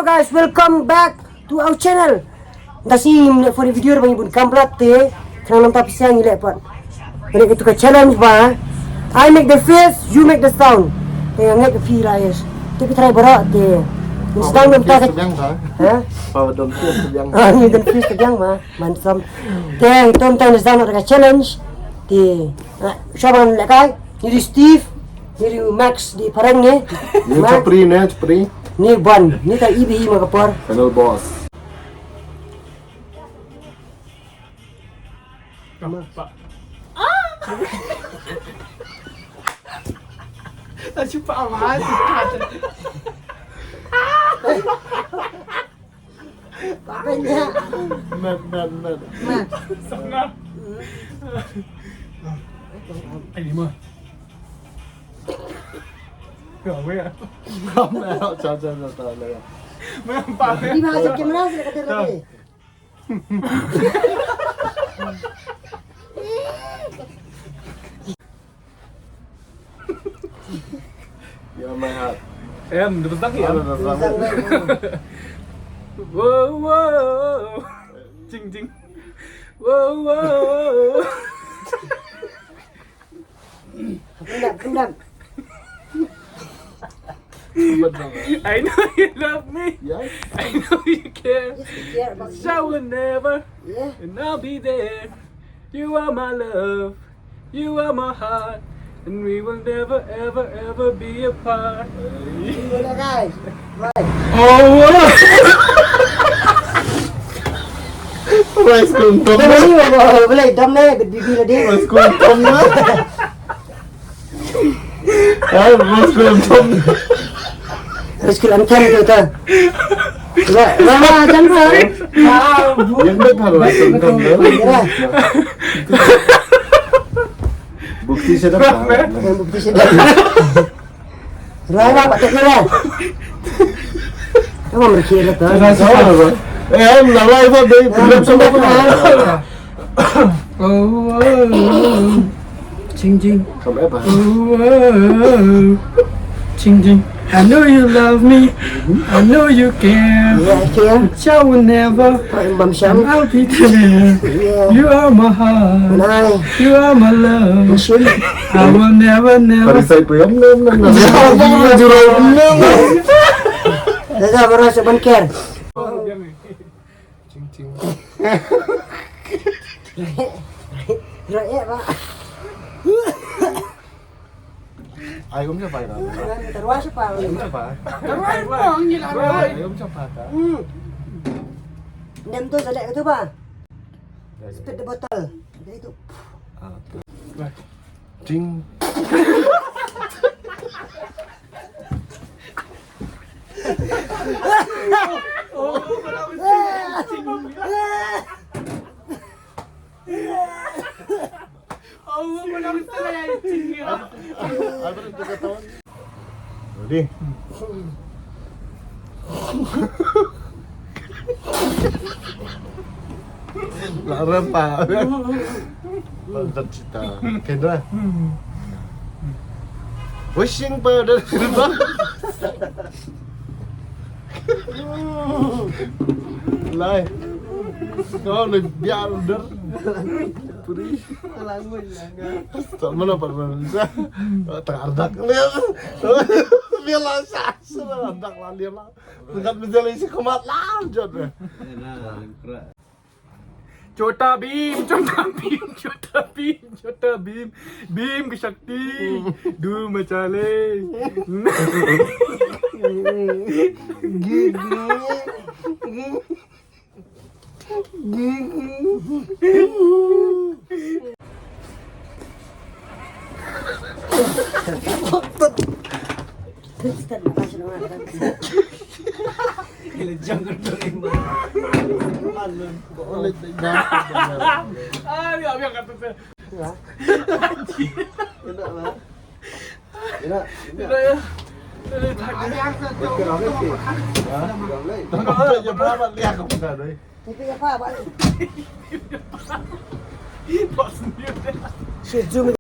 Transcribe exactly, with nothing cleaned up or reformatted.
Guys, welcome back to our channel. Nda shi ne for the video ba ngi bun kam blat te. Khnang namta pisa ngi leh pat. Ngi leh katu ka challenge ba, I make the face, you make the sound. Te ngi ka phi la yes. Te phi try baroh te. Ngi sdang namta ka. Biang ba. Ha? Pa dom face biang. Ah, ngi dom face biang ba. Mansam. Te to namta ngi sdang namta ka challenge. Te, ah, shuwa ban lehkai. Ngi di Steve, ngi di Max di phareng ne. Ni Max. Chapri ne, chapri. Ni Bon, ni ta ibi ma ka por. Final boss. Dah cuba amat. Mat, mat, mat. Sana. Ai, lima. Kau ya. Kau ya, ciao, ciao, ciao, ciao. Mengapa? Di mana kamera sila kata tadi? Ya, my heart. Em, dah besar ya? Ada dah besar. Wow, wow. Cing, cing. Wow, wow. Pendam, pendam. Betul. I know you love me. Yes. I know you care. Yes, we care about you. So whenever, yeah, and I'll be there. You are my love. You are my heart. And we will never, ever, ever be apart. Boleh, guys. Right. Oh. Rice kung tom. Dah ni, boleh, boleh dam ni, bit bibi tadi. Rice kung tom. Ah, Rice Kul Anthem. Rice Kul Anthem tu, tu. Wah, wah, wah, jangan, wah. Yang betul Rice Kul Anthem tu. Ya. Bukti sedap. Bukti sedap. Rai, rai, patut ni, rai. Kamu merkir tu. Eh, lalai, Pak, dari program sama, Pak. Oh, oh, oh. Ching, ching. Come here, Pak. Oh, oh, oh. Ching, ching. I know you love me. I know you care. Yeah, I care. But I will never. Pak Imam Syam. And I'll be there. Yeah. You are my heart. Nice. You are my love. Masya. I will never, never. Parisai pun, em, em, em, em. Jurau, em, em, em. Dah, dah, baru saya ban care. Ching, ching. Rai, rai, rai, Pak. Ai, um, siapa itu? Terus, siapa? Ai, um, siapa? Terus, Bang, gila, Bang. Ai, um, siapa, Kak? Hmm. Dem tu, sedek tu, Bang. Spit the bottle. Jadi tu. Ah, tu. Ding. Ready? Lah, rempa. Mantap cita. Kendra. Washing powder. Lai. Kau le biar order. Puri. Langun, langun. Tak mana, Pak Mansa. Tak ada. Dia lah sah. Sudah ada lah dia lah. Dekat meja isi kemat lah, jod. Chota Bheem, Chota Bheem, Chota Bheem, Chota Bheem, Bheem ka shakti, du machale. Gila jang kena terima. Ah, biar, biar kata saya. Enak lah. Enak, enak. Enak ya. Enak ya. Betul, betul. Ya, betul. Ya, berapa lihat kamu dah, doi? Itu ya, Pak, Pak. Pak sendiri. Shit, zoom.